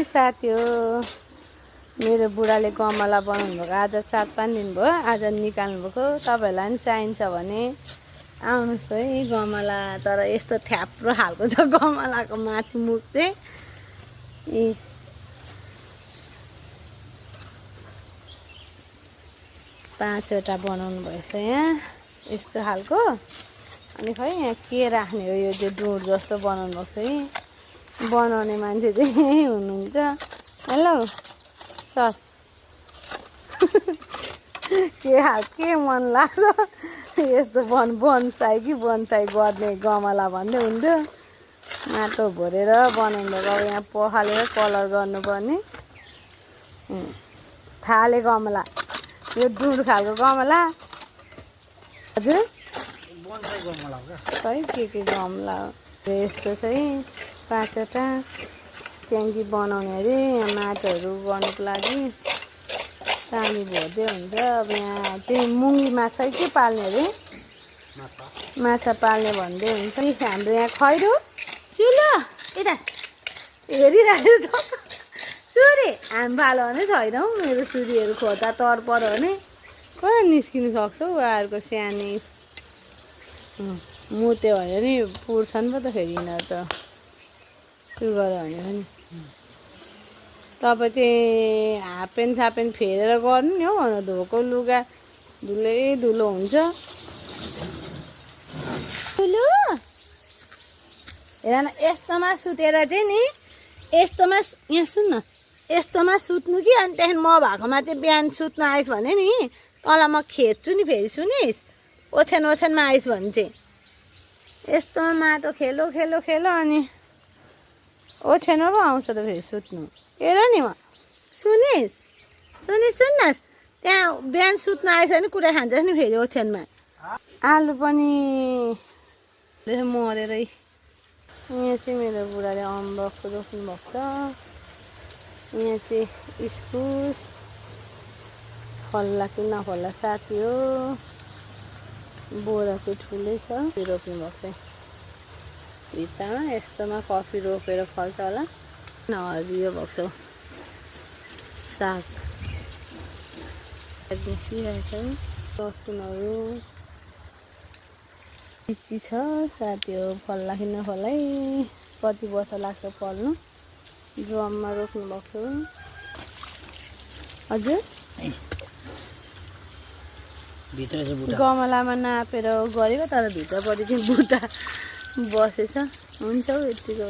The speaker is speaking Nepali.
साथी हो मेरो बुढाले गमला बनाउनु भएको आज 4-5 दिन भयो आज निकाल्नु भएको तपाईहरुलाई पनि चाहिन्छ भने आउनुस् है गमला तर यस्तो थ्याप्रो खालको छ गमलाको माथि मुख चाहिँ ए 5 वटा बनाउनु भएछ यहाँ यस्तो खालको अनि खै यहाँ के राख्ने हो यो चाहिँ डुँड जस्तो बनाउनु भएको छ है बनाउने मान्छे चाहिँ हुनुहुन्छ हेलो सर के मन लाग्छ यस्तो बनसाई कि बनसाई गर्ने गमला भन्दै हुन्थ्यो माटो भरेर बनाउनु भएको अब यहाँ पखालेर कलर गर्नुपर्ने थाले गमला यो डुँड खालको गमला हजुर बनसाई गमला हो खै के गमला हो यस्तो चाहिँ 5 वटा ट्याङ्की बनाउने अरे यहाँ माटोहरू गर्नुको लागि पानी भर्दै हुन्छ अब यहाँ चाहिँ मुङ्गी माछा के पाल्ने अरे माछा पाल्ने भन्दै हुन्छ हाम्रो यहाँ खैरो चुलो यता हेरिरहेको छ सुरी हामी पालो भने छैन हौ मेरो सुरीहरू खोज्दा तर पऱ्यो भने कहाँ निस्किनु सक्छ हौ उहाँहरूको सानी मुत्यो भने नि पुर्छन् पो त फेरि यिनीहरू त सुगर भने पनि तपाईँ चाहिँ हाफपेन्ट सापेन्ट फेरेर गर्नु नि हौ धोएको लुगा धुलो हुन्छ ठुलो हेर न यस्तोमा सुतेर चाहिँ नि यस्तोमा यहाँ सुन न यस्तोमा सुत्नु कि अनि त्यहाँदेखि म भएकोमा चाहिँ बिहान सुत्न आइस् भने नि तल म खेद्छु नि फेरि सुनिस् ओछ्यानमा आइस् भने चाहिँ यस्तो माटो खेलो अनि ओछ्यानो पो आउँछ त फेरि सुत्नु हेर नि म सुनिस् सुन्न त्यहाँ बिहान सुत्न आएछ भने कुरा खान्छ नि फेरि ओछ्यानमा आलु पनि मरेरै यहाँ चाहिँ मेरो बुढाले अम्बक रोप्नु भएको छ यहाँ चाहिँ इस्कुस फल्ला कि नफल्ला साथी हो बोरा चाहिँ ठुलै छ रोप्नु भएको चाहिँ भित्तामा यस्तोमा कफी रोपेर फल्छ होला हरियो भएको छ साग बेसिरहेको छ लसुनहरू लिची छ साथी हो फल्ला कि नफल्लै कति वर्ष लाग्छ फल्नु ड्रममा रोप्नु भएको छ हजुर गमलामा नापेर गरेको तर भित्रपट्टि चाहिँ बुट्टा बसेछ हुन्छ हौ यतिको